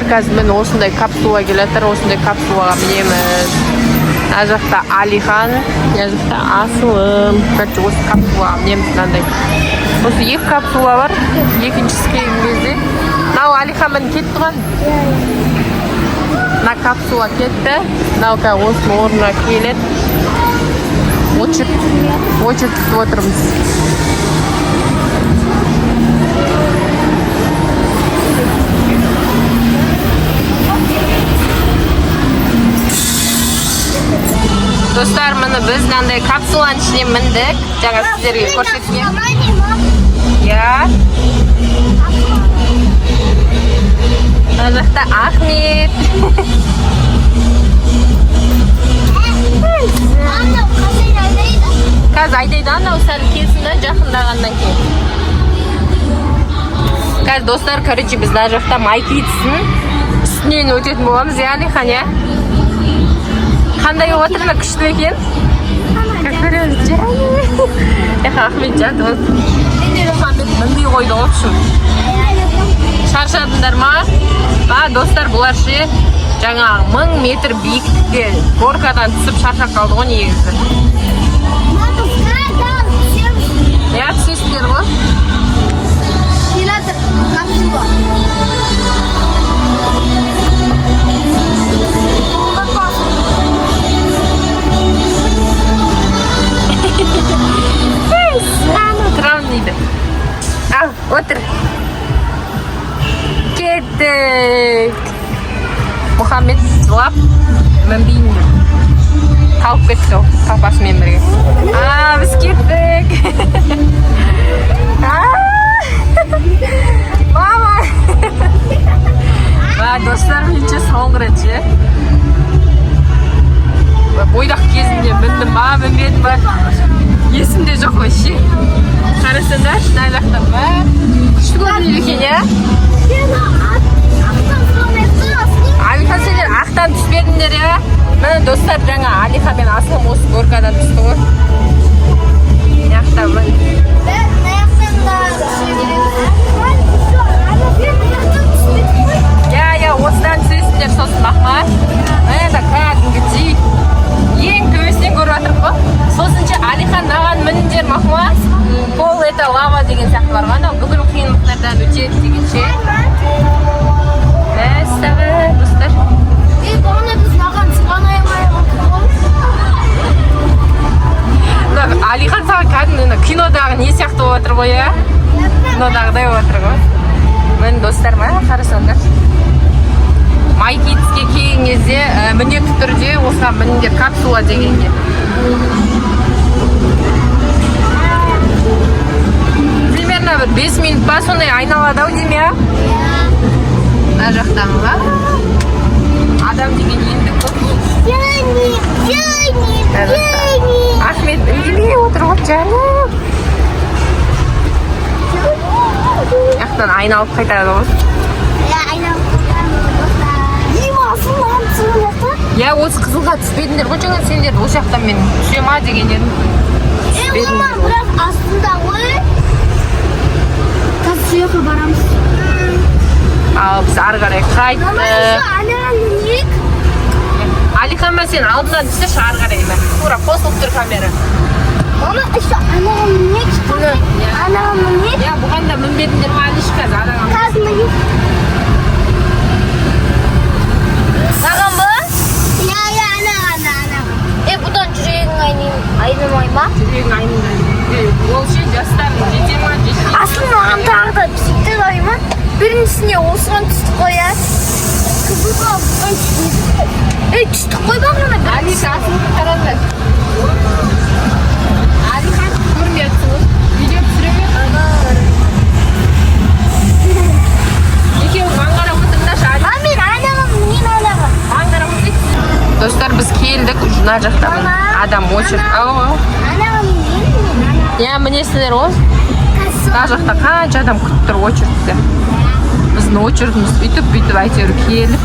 Қазір міне осындай капсула келе жатыр, осындай капсулаға мінеміз. Мына жақта Алихан, мына жақта Асылым. Короче, осы капсулаға мінеміз мынандай. Осы екі капсула бар, екіншісі келген кезде. Мынау Алихан, міне, кетті ғой. Мына капсула кетті. Мынау қазір осының орнына келеді. Очередь күтіп отырмыз. Достар, міне, біз мынандай капсуланың ішіне міндік. Жаңа сіздерге көрсеткен. Иә. Мына жақта Ахмет. Анау қашан айдайды? Қазір айдайды, анау сәл келсін да, жақындағаннан кейін. Қазір, достар, короче, біз мына жақта MyKids-тің үстінен өтетін боламыз, иә, Алихан, иә? Қандай болып жатыр мына, күшті ме екен? Как көреміз, жаным. Ахмет жатып алды. Мұхаммед мінбей қойды ғой, в общем. Шаршадыңдар ма? А, достар, бұлар ше, жаңағы 1000 метр биіктікте горкадан түсіп шаршап қалды ғой негізі. Мама, қайдан түсеміз? Иә, түсесіңдер ғой. Келатыр капсула. Тұрамын дейді. Ал, отыр. Кеттік. Мұхаммед жылап, мінбеймін деп. Қалып кетті ол папасымен бірге. А, біз кеттік. А, мама. А, достар, менше соңғы рет ше. Бойдақ кезімде міндім ба, мінбедім ба? Есімде жоқ вообще. Қарасаңдаршы, мына жақта бәрі күшті көрінеді екен, иә? Сен ақтан сұрамайсың, Асылым? Алихан, сендер ақтан түспедіңдер, иә? Міне, достар, жаңа Алихан мен Асылым осы горкадан түсті ғой. Мына жақта міне. Бәрі мына жақтан да түсе береміз. Ана мына жақтан түспедік қой. Иә, осыдан түсесіңдер сосын, махма. Міне, кәдімгідей ең төбесінен көріп жатырмық қой. Сосын ше, Алихан, мынаған мініңдер, махма. Пол это лава деген сияқты бар ғой, анау бүкіл қиындықтардан өтеді деген ше. Мәссаған, достар. Ей, бағана біз маған сырғанай алмай қалдық қой. Мына Алихан, саған кәдімгі мына кинодағы не сияқты болып жатыр ғой, иә? Кинодағыдай болып жатыр ғой. Міне, достар, мә, қарасаңдар. MyKids-ке келген кезде міндетті түрде осыған мініңдер, капсула дегенге. Примерно бір 5 минут па, сондай айналады ау деймін, иә? Мына жақтан ба? Адам деген енді көп. Джонни, Джонни, Джонни. Ахмет үндемей отыр ғой, жаным. Жақтан айналып қайтады ғой. Иә, айналып қайтамыз, достар. Ема, Асыл, маған түсіп жатыр. Иә, осы қызылға түспедіңдер ғой жаңа сендер. Осы жақтан мен түсе ма деген едім. Ей, орман бірақ астында ғой. Қазір сол жаққа барамыз. Ал біз ары қарай Мама, еще қайттық. анаған мінейік. Алихан, ма, сен алдынан түсірші ары қарай, мә. Тура қосылып тұр камера. Мама, еще анаған мінейік. Иә. Анаған мінейік. Иә, бұған да мінбедіңдер ма, Алиш, қазір анаған. Қазір мінейік. Маған ба? Иә, анаған, анаған. Е, бұдан жүрегің айнымай ма? Жүрегің айнымайды. Е, ол ше, жастарың жете ма, жетпей ма? Асыл, маған тағы да психтер ай ма? Біріншісіне осыған түстік қой, иә? Қызылға бұған түспедік. Ей, түстік қой бағана. Алиш, Асылды қараңдар. Алихан, көрмей жатсың ғой. Видео түсіре ме? Екеуің маған қарап отырыңдаршы, Али. А, мен анаған мінейін, анаған. Маған қарап отырайық. Достар, біз келдік, уже мына жақта міне адам очередь. Ау, ау. Анаған мінейін мен, анаған. Иә, мінесіңдер ғой. Қазір Мына жақта қанша адам күтіп тұр очередьте. Біздің очередіміз үйтіп бүйтіп әйтеуір келіп.